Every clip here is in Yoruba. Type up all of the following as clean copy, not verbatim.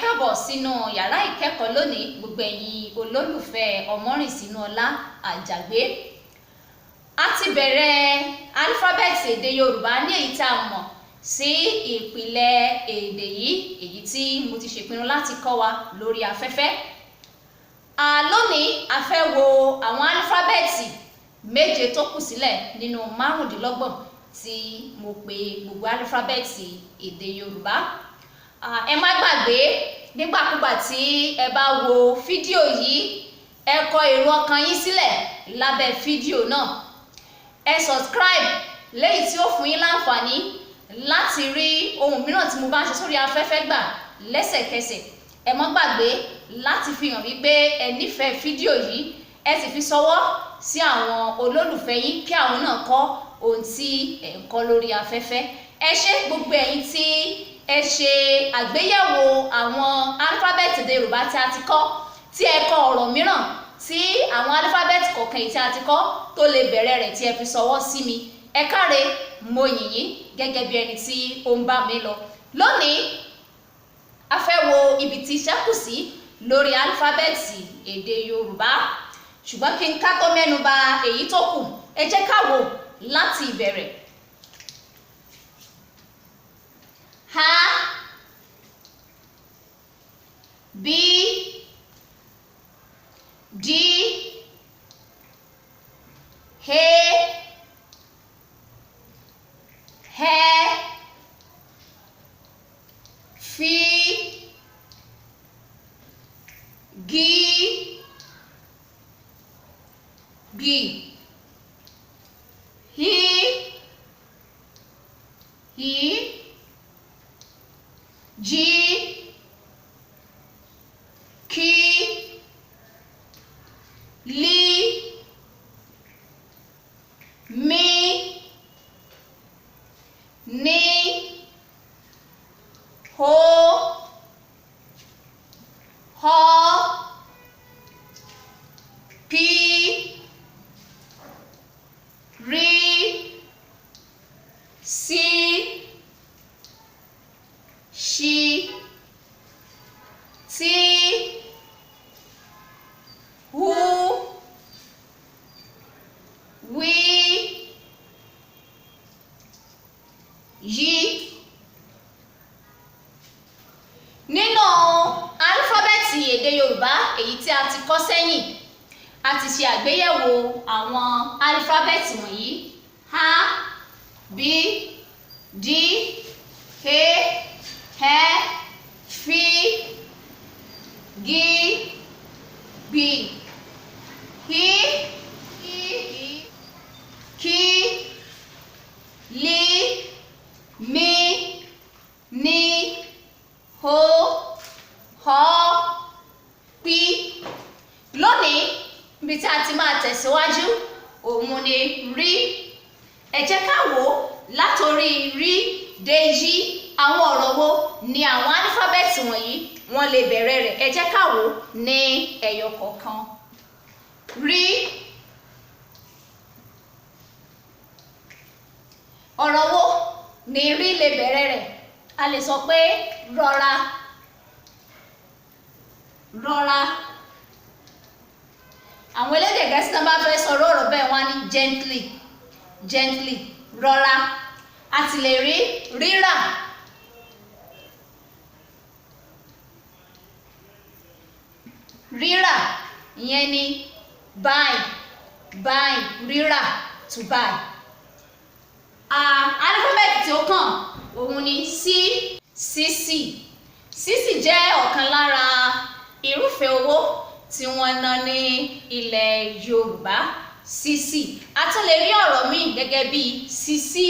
Káàbọ̀ sínú yàrá ìkẹ́kọ̀ọ́ lónìí, gbogbo ẹ̀yin olólùfẹ́ Ọmọ́rìnsínúọlá Àjàgbé. A ti bẹ̀rẹ̀ álífábẹ́ẹ̀tì èdè Yorùbá ní èyí tí a mọ̀ sí ìpìlẹ̀ èdè yìí, èyí tí mo ti ṣèpinnu láti kọ́ wa lórí afẹ́fẹ́. Lónìí, a fẹ́ wo àwọn álífábẹ́ẹ̀tì méje tó kù sílẹ̀ nínú 25 tí mo pè gbogbo álífábẹ́ẹ̀tì èdè Yorùbá. Ẹ má gbàgbé, nígbàkúgbà tí ẹ bá wo fídíò yìí, ẹ kọ èrò ọkàn yín sílẹ̀ lábẹ́ fídíò náà. Ẹ subscribe, léyìí tí ó fún yín láǹfààní láti rí ohun mìíràn tí mo bá ń ṣe sórí afẹ́fẹ́ gbà lẹ́sẹ̀kẹsẹ̀. Ẹ má gbàgbé láti fi hàn wípé ẹ nífẹ̀ẹ́ fídíò yìí, ẹ sì fi ṣọwọ́ sí àwọn olólùfẹ́ yín kí àwọn náà kọ́ ohun tí ẹ ń kọ́ lórí afẹ́fẹ́. Ẹ ṣé, gbogbo ẹ̀yin tí ẹ ṣe àgbéyẹ̀wò àwọn álífábẹ́ẹ̀tì èdè Yorùbá tí a ti kọ́, tí ẹ kọ ọ̀rọ̀ mìíràn tí àwọn álífábẹ́ẹ̀tì kọ̀ọ̀kan èyí tí a ti kọ́ tó lè bẹ̀rẹ̀ rẹ̀ tí ẹ fi ṣọwọ́ sí mi. Ẹ káre, mo yìn yín gẹ́gẹ́ bí ẹni tí ó ń bá mi lọ. Lónìí, a fẹ́ wo ibi tí iṣẹ́ kù sí lórí álífábẹ́ẹ̀tì èdè Yorùbá. Ṣùgbọ́n kí n ká tó mẹ́nu bà èyí tó kù, ẹ jẹ́ ká wò láti ìbẹ̀rẹ̀. A, B, D, H, Ẹ, F, G, G, H, I, J, K, L, M, N, O, Ọ, P, R, S, Ṣ, T, U, W, Y. Nínú álífábẹ́ẹ̀tì èdè Yorùbá èyí tí a ti kọ́ sẹ́yìn, a ti ṣe àgbéyẹ̀wò àwọn álífábẹ́ẹ̀tì wọ̀nyí: A, B, D, E, Ẹ, F, G, B, I, I, K, L, M, N, O, Ọ, P. Lónìí, ibi tí a ti máa tẹ̀síwájú òun ni rí. Ẹ jẹ́ ká wò ó látòrí rí dé yí, àwọn ọ̀rọ̀ wo ni àwọn álífábẹ́ẹ̀tì wọ̀nyí wọ́n lè bẹ̀rẹ̀ rẹ̀. Ẹ jẹ́ ká wò ó ní ẹyọ kọ̀ọ̀kan. Rí. Ọ̀rọ̀ wo ni rí lè bẹ̀rẹ̀ rẹ̀? A lè sọ pé rọra, rọra. Àwọn elédè Gẹ̀ẹ́sì náà bá fẹ́ sọ̀rọ̀ ọ̀rọ̀ bẹ́ẹ̀, wọ́n á ní gently, gently, rọra. A sì lè rí rírà. Rírà, ìyẹn ni buy, buy, rírà, to buy. Álífábẹ́ẹ̀tì tí ó kàn òun ni C, sísì. Sísì jẹ́ ọ̀kan lára irúfẹ́ owó tí wọ́n ná ní ilẹ̀ Yorùbá. Sísì. A tún lè rí ọ̀rọ̀ míì gẹ́gẹ́ bí sísí,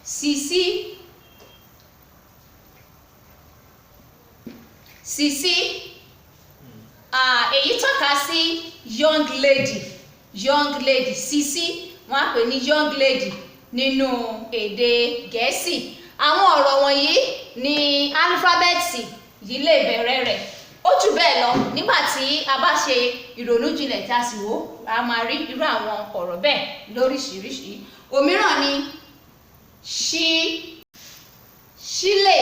sísí, sísí. Èyí tọ́ka sí young lady, young lady, sísí. Wọ́n á pè ní young lady nínú èdè Gẹ̀ẹ́sì. Àwọn ọ̀rọ̀ wọ̀nyí ní álífábẹ́ẹ̀tì yìí lè bẹ̀rẹ̀ rẹ̀. Ó jù bẹ́ẹ̀ lọ, nígbà tí a bá ṣe ìrònú jinlẹ̀ tí a sì wò, a máa rí irú àwọn ọ̀rọ̀ bẹ́ẹ̀ lóríṣiríṣi. Òmíràn ni ṣí, ṣílè.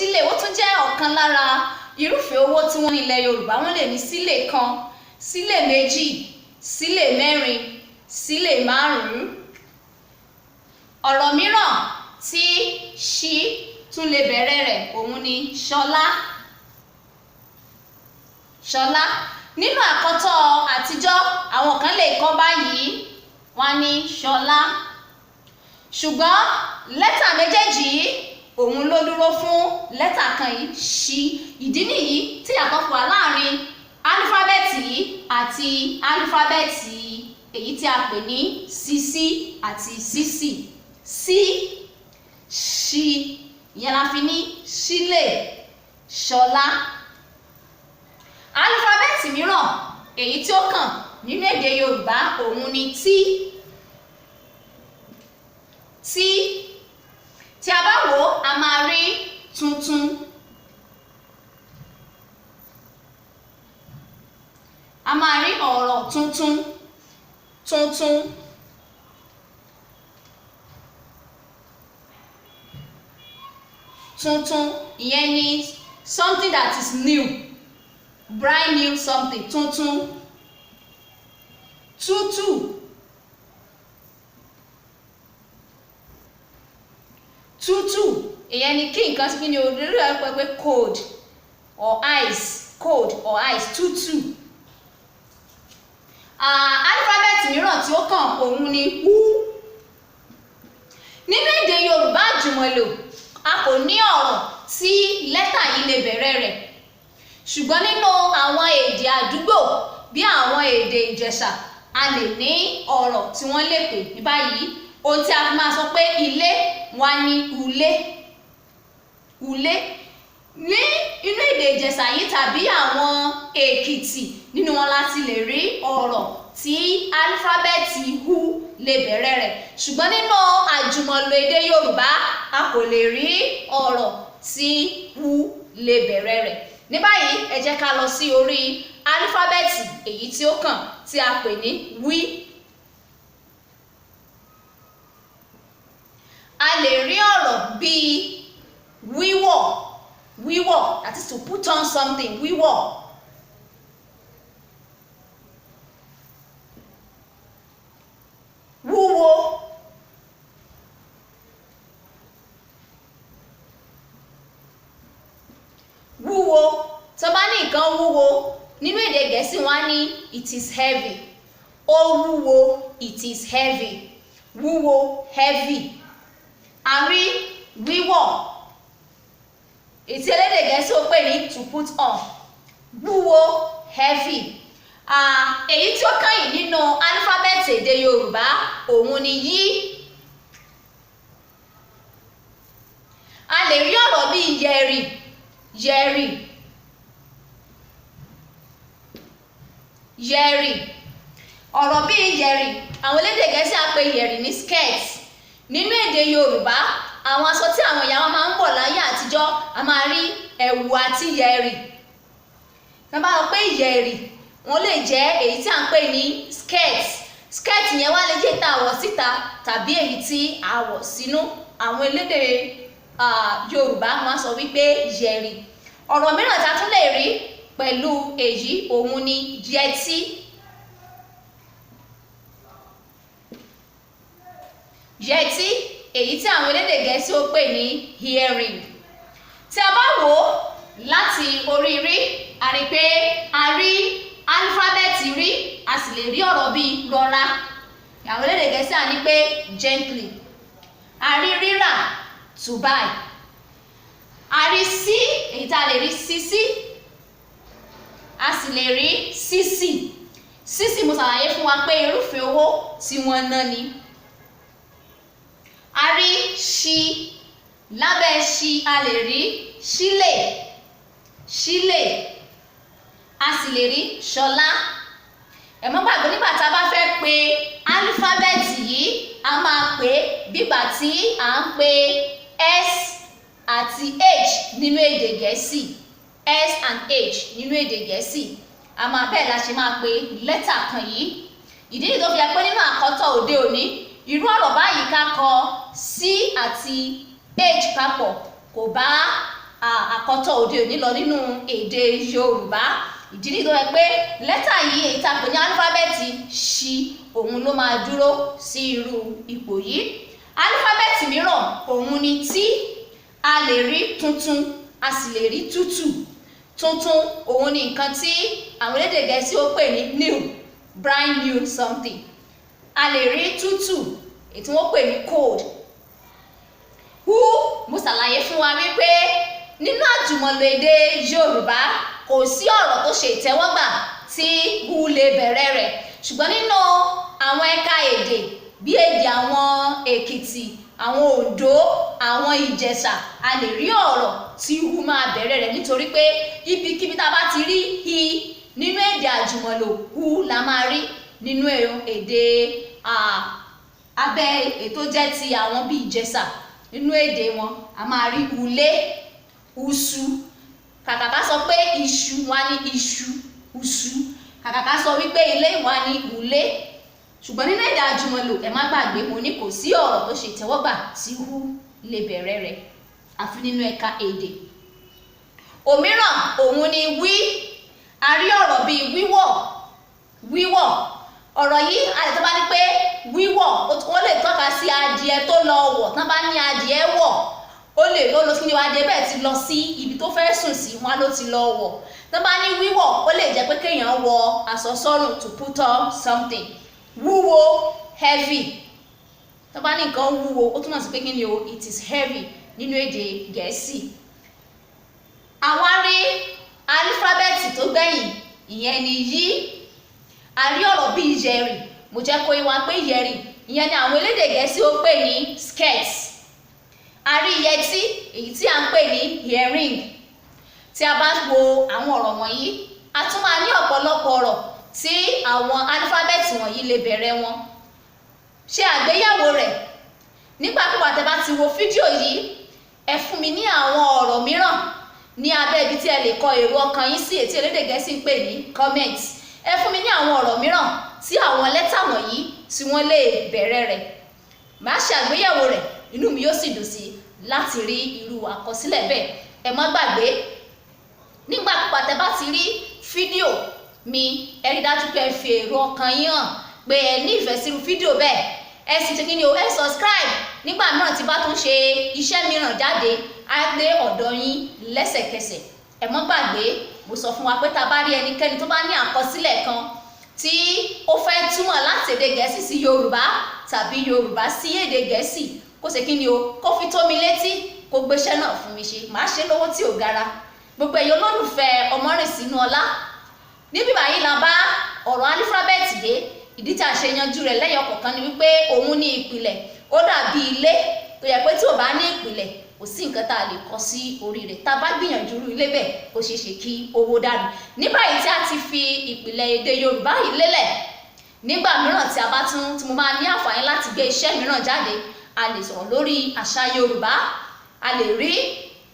sílè. Ó tún jẹ́ ọ̀kan lára irúfẹ́ owó tí wọ́n ní ilẹ̀ Yorùbá. Wọ́n lè ní sílè 1, sílè 2, sílè 4, sílè 5. Ọ̀rọ̀ mìíràn tí ṣí tún lè bẹ̀rẹ̀ rẹ̀ òun ni ṣọlá. Ṣọlá nínú àkọ́tọ̀ àtijọ́, àwọn kan lè kọ báyìí, wọ́n ní ṣọlá, ṣùgbọ́n lẹ́tà méjèèjì yìí òun ló dúró fún lẹ́tà kan yìí, ṣí. Ìdí nìyí tí ìyàtọ̀ fi wà láàrin álífábẹ́ẹ̀tì yìí àti álífábẹ́ẹ̀tì èyí tí a pè ní sísí àti sísì. Sí, ṣí, ìyẹn la fi ní sílè, ṣọlá. Álífábẹ́ẹ̀tì mìíràn èyí tí ó kàn nínú èdè Yorùbá òun ni tí. Tí, tí a bá wò ó, a máa rí tuntun. A máa rí ọ̀rọ̀ tuntun, tuntun. Tuntun, ìyẹn ni something that is new, brand new something, tuntun. Tútù. Tútù, ìyẹn ni kí nǹkan sí ní orí rẹ̀ pé cold or ice, cold or ice, tútù. Álífábẹ́ẹ̀tì mìíràn tí ó kàn òun ni ú. Nínú èdè Yorùbá àjùmọ̀lò, a kò ní ọ̀rọ̀ tí lẹ́tà yìí lè bẹ̀rẹ̀ rẹ̀, ṣùgbọ́n nínú àwọn èdè àdúgbò bí àwọn èdè Ìjẹ̀ṣà, a lè ní ọ̀rọ̀ tí wọ́n lè pè ní báyìí. Ohun tí a fi máa sọ pé ilé wa ní ulé, ulé. Ní inú èdè Ìjẹ̀ṣà yìí tàbí àwọn Èkìtì, nínú wọn láti lè rí ọ̀rọ̀ tí álífábẹ́ẹ̀tì hu lè bẹ̀rẹ̀ rẹ̀, ṣùgbọ́n nínú àjùmọ̀lò èdè Yorùbá, a kò lè rí ọ̀rọ̀ tí hu lè bẹ̀rẹ̀ rẹ̀. Ní báyìí, ẹ jẹ́ ká lọ sí orí álífábẹ́ẹ̀tì èyí tí ó kàn tí a pè ní wí. A lè rí ọ̀rọ̀ bíi wíwọ̀, wíwọ̀, that is to put on something, wíwọ̀. Wúwo. Wúwo, tó bá ní nǹkan wúwo, nínú èdè Gẹ̀ẹ́sì wọ́n á ní it is heavy. Ó wúwo, it is heavy. Wúwo, heavy. A rí wíwọ̀, ètí elédè Gẹ̀ẹ́sì ó pè ní to put on. Wúwo, heavy. Èyí tí ó kàn yìí nínú álífábẹ́ẹ̀tì èdè Yorùbá òun ni yí. A lè rí ọ̀rọ̀ bíi yẹ̀rì, yẹ̀rì, yẹ̀rì. Ọ̀rọ̀ bíi yẹ̀rì, àwọn elédè Gẹ̀ẹ́sì á pè yẹ̀rì ní skirt. Nínú èdè Yorùbá, àwọn aṣọ tí àwọn ìyá wa máa ń wọ̀ láyé àtijọ́, a máa rí ẹ̀wù àti yẹ̀rì. Tí wọ́n bá sọ pé yẹ̀rì, wọ́n lè jẹ́ èyí tí à ń pè ní skirt. Skirt yẹn wá lè jẹ́ tá a wọ̀ síta tàbí èyí tí a wọ̀ sínú. Àwọn elédè Yorùbá máa sọ wípé yẹ̀rì. Ọ̀rọ̀ mìíràn tá a tún lè rí pẹ̀lú èyí òun ni yẹtí. Yẹtí, èyí tí àwọn elédè Gẹ̀ẹ́sì ó pè ní earring. Tí a bá wò ó láti orí rí, a rí pé a rí álífábẹ́ẹ̀tì rí, a sì lè rí ọ̀rọ̀ bíi rọra. Àwọn elédè Gẹ̀ẹ́sì á ní pé gently. A rí rírà, to buy. A rí sí, èyí tá a lè rí sísí, a sì lè rí sísì. Sísì, mo ṣàlàyé fún wa pé irúfẹ́ owó tí wọ́n ná ni. A rí ṣí, lábẹ́ ṣí a lè rí sílè, sílè, a sì lè rí ṣọlá. Ẹ má gbàgbé, nígbà tá a bá fẹ́ pe álífábẹ́ẹ̀tì yìí, a máa pè é bígbà tí à ń pe S àti H nínú èdè Gẹ̀ẹ́sì. S and H nínú èdè Gẹ̀ẹ́sì, a máa bẹ́ẹ̀ la ṣe máa pe lẹ́tà kan yìí. Ìdí nìyí tó fi jẹ́ pé nínú àkọ́tọ̀ òde òní, irú ọ̀rọ̀ báyìí, ká kọ C àti H papọ̀, kò bá Àkọ́tọ̀ òde òní lọ nínú èdè Yorùbá. Ìdí nìyí tó yẹ pé lẹ́tà yìí, èyí tá a pè ní álífábẹ́ẹ̀tì ṣi, òun ló máa dúró sí irú ipò yìí. Álífábẹ́ẹ̀tì mìíràn òun ni tí. A lè rí tuntun, a sì lè rí tútù. Tuntun òun ni nǹkan tí àwọn elédè Gẹ̀ẹ́sì ó pè ní new, brand new something. A lè rí tútù, èyí tí wọ́n pè ní cold. Hu, mo ṣàlàyé fún wa wípé nínú àjùmọ̀lò èdè Yorùbá, kò sí ọ̀rọ̀ tó ṣe ìtẹ́wọ́gbà tí hu lè bẹ̀rẹ̀ rẹ̀, ṣùgbọ́n nínú àwọn ẹ̀ka èdè bí èdè àwọn Èkìtì, àwọn Oǹdó, àwọn Ìjẹ̀ṣà, a lè rí ọ̀rọ̀ tí hu máa bẹ̀rẹ̀ rẹ̀, nítorí pé ibikíbi tá a bá ti rí hi nínú èdè àjùmọ̀lò, hu la máa rí nínú èdè abẹ́ ètò jẹ́ ti àwọn bíi Ìjẹ̀ṣà. Nínú èdè wọn, a máa rí ulé, usu. Kàkà ká sọ pé iṣu, wá ní iṣu, usu. Kàkà ká sọ wípé ilé, wá ní ulé. Ṣùgbọ́n nínú èdè àjùmọ̀lò, ẹ má gbàgbé, mo ní kò sí ọ̀rọ̀ tó ṣe ìtẹ́wọ́gbà tí hu lè bẹ̀rẹ̀ rẹ̀, àfi nínú ẹ̀ka èdè. Òmíràn òun ni wí. A rí ọ̀rọ̀ bíi wíwọ̀. Wíwọ̀, ọ̀rọ̀ yìí, a lè tó bá ní pé wíwọ̀, wọ́n lè tọ́ka sí adìẹ tó lọ wọ̀. Tán bá ní adìẹ wọ̀, ó lè ló lọ sí ní adìẹ bẹ́ẹ̀ ti lọ sí ibi tó fẹ́ sùn sí, wọn ló ti lọ wọ̀. Tán bá ní wíwọ̀, ó lè jẹ́ pé kéèyàn wọ aṣọ sọ́rùn, to put on something. Wúwo, heavy. Tán bá ní nǹkan wúwo, ó túmọ̀ sí pé kí ni o? It is heavy nínú èdè Gẹ̀ẹ́sì. Àwa rí álífábẹ́ẹ̀tì tó gbẹ̀yìn, ìyẹn ni yí. A rí ọ̀rọ̀ bíi yẹ̀rì. Mo jẹ́ kó yé wa pé yẹ̀rì, ìyẹn ni àwọn elédè Gẹ̀ẹ́sì ó pè ní skirt. A rí yẹtí, èyí tí à ń pè ní earring. Tí a bá wo àwọn ọ̀rọ̀ wọ̀nyí, a tún máa ní ọ̀pọ̀lọpọ̀ ọ̀rọ̀ tí àwọn álífábẹ́ẹ̀tì wọ̀nyí lè bẹ̀rẹ̀ wọn. Ṣe àgbéyẹ̀wò rẹ̀. Nígbàkúgbà tẹ́ bá ti wo fídíò yìí, ẹ fún mi ní àwọn ọ̀rọ̀ mìíràn ní abẹ́ ibi tí ẹ lè kọ èrò ọkàn yín sí, èyí tí elédè Gẹ̀ẹ́sì ń pè ní comment. Ẹ fún mi ní àwọn ọ̀rọ̀ mìíràn tí àwọn lẹ́tà wọ̀nyí tí wọ́n lè bẹ̀rẹ̀ rẹ̀. Màá ṣe àgbéyẹ̀wò rẹ̀, inú mi yóò sì dùn sí láti rí irú àkọsílẹ̀ bẹ́ẹ̀. Ẹ má gbàgbé, nígbàkúgbà tẹ́ bá ti rí fídíò mi, ẹ rí dájú pé ẹ fi èrò ọkàn yín hàn pé ẹ ní ìfẹ́ sírú fídíò bẹ́ẹ̀. Ẹ sì ṣe kí ni o? Ẹ subscribe. Nígbà mìíràn tí bá tún ṣe iṣẹ́ mìíràn jáde, á dé ọ̀dọ̀ yín lẹ́sẹ̀kẹsẹ̀. Ẹ mọ́ gbàgbé, mo sọ fún wa pé tá a bá rí ẹnikẹ́ni tó bá ní àkọsílẹ̀ kan tí ó fẹ́ túmọ̀ láti èdè Gẹ̀ẹ́sì sí Yorùbá tàbí Yorùbá sí èdè Gẹ̀ẹ́sì, kó ṣe kí ni o? Kó fi tó mi létí, kó gbéṣẹ́ náà fún mi ṣe. Màá ṣe lówó tí ò gara. Gbogbo ẹ̀yin olólùfẹ́ Ọmọrìnsínú Ọlá, níbí báyìí la bá ọ̀rọ̀ álífábẹ́ẹ̀tì dé. Ìdí tí a ṣe yanjú rẹ̀ lẹ́yọ kọ̀ọ̀kan ni wípé òun ní ìpìlẹ̀. Ó dàbí ilé tó yẹ pé tí ò bá ní ìpìlẹ̀, kò sí nǹkan tá a lè kọ́ sí orí rẹ̀. Tá a bá gbìyànjú irú ilé bẹ́ẹ̀, ó ṣeé ṣe kí owó dànù. Ní báyìí tí a ti fi ìpìlẹ̀ èdè Yorùbá yìí lélẹ̀, nígbà mìíràn tí a bá tún tí mo máa ní àǹfààní láti gbé iṣẹ́ mìíràn jáde, a lè sọ̀rọ̀ lórí àṣà Yorùbá, a lè rí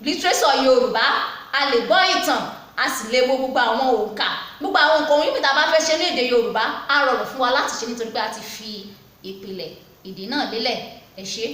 lítírésọ̀ Yorùbá, a lè gbọ́ ìtàn, a sì lè wo gbogbo àwọn òǹkà, gbogbo àwọn nǹkan oyin tá a bá fẹ́ ṣe ní èdè Yorùbá, á rọrùn fún wa láti ṣe nítorí pé a ti fi ìpìlẹ̀ èdè náà lélẹ̀. Ẹ ṣé.